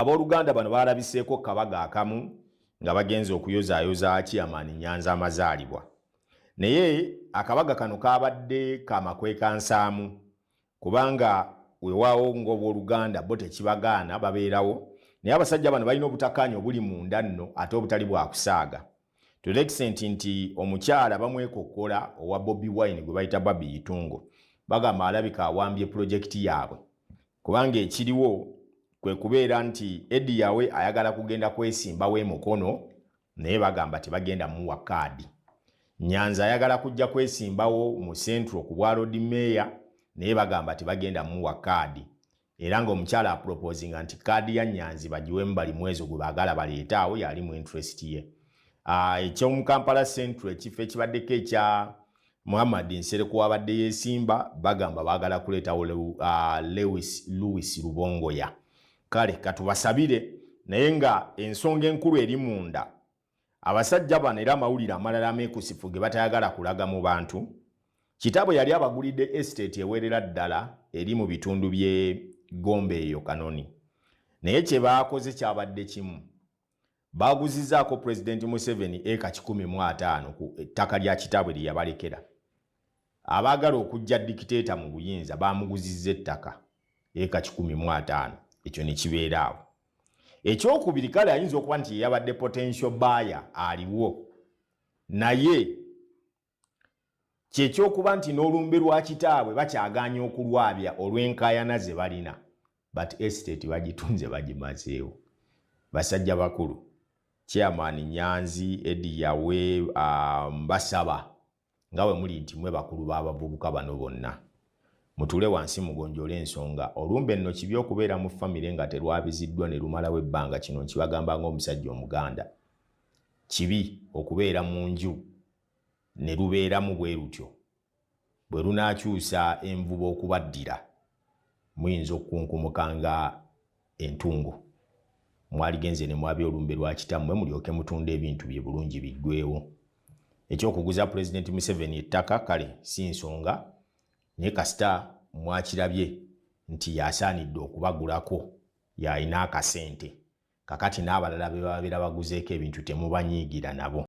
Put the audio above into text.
Abooluganda bano baalabiseeko kabaga akamu nga bagenze okuyozaayoza Chairman Nyanzi amazaalibwa. Naye akabaga kano kaabadde ka makwekansaamu kubanga weewaawo ng'obooluganda bo tekibagaana babeerawo, naye abasajja bano balina obutakkaanya obuli munda nno ate obutali bwa kusaaga. To the extent nti omukyala bamwekokkola owa Bobi Wine gwe bayita Barbie Itungo, bagamba alabika awambye pulojekiti yaabwe, kubanga ekiriwo kwe kubeera nti Eddy Yawe ayagala kugenda kwesimbawo e Mukono, naye bagamba tebagenda muwa kaadi. Nyanzi ayagala kujja kwesimbawo mu Central ku bwa Lord Mayor, naye bagamba tebagenda muwa kaadi, era ng'omukyala aproposinga nti kaadi ya Nyanzi bagiwemu Balimwezo gwe baagala baleete awo yali mu interest ye. Ekyomu Kampala Central, ekifo ekibaddeko ekya Muhammad Nsereko wabadde yeesimba, bagamba baagala kuleetawo Lewis Louis Rubongoya. Kale katubasabire, naye nga ensonga enkulu eri munda abasajja bano, era amawulire amalala ameekusifu ge batayagala kulaga mu bantu, kitaabwe yali abagulidde estate ewerera ddala eri mu bitundu by'e Gombe eyo Kanoni, naye kye baakoze kyabadde kimu: baaguzizzaako Pulezidenti Museveni eka 150 ku ettaka lya kitaabwe lye yabalekera. Abaagala okujja dictator mu buyinza baamuguzizza ettaka eka 150, ekyo ne kibeera awo. Ekyokubiri, kale ayinza okuba nti yeyabadde potential buyer aliwo, naye kyekyokuba nti n'olumbe lwa kitaabwe bakyaganya okulwabya olw'enkaayana ze balina, but estate bagitunze, bagimazeewo. Basajja bakulu, Chairman Nyanzi, Eddy Yawe, basaba nga bwe muli nti mwe bakulu b'abavubuka bano bonna, mutuule wansi mugonjole ensonga. Olumbe nno kibi okubeera mu famire nga terwabiziddwa ne lumalawo ebbanga. Kino nkibagamba ng'omusajja Omuganda, kibi okubeera mu nju ne lubeeramu bwe lutyo. Bwe lunaakyusa envuba okubaddira, muyinza okukunkumuka nga entungo. Mwaligenze ne mwabya olumbe lwa kitammwe, mulyoke mutunda ebintu bye bulungi biggwewo. Ekyokuguza Pulezidenti Museveni ettaka kale si nsonga, naye kasita mwakirabye nti yasaanidde okubagulako, yalina akasente kakati, n'abalala be babeera baguzeeko ebintu temubanyiigira nabo.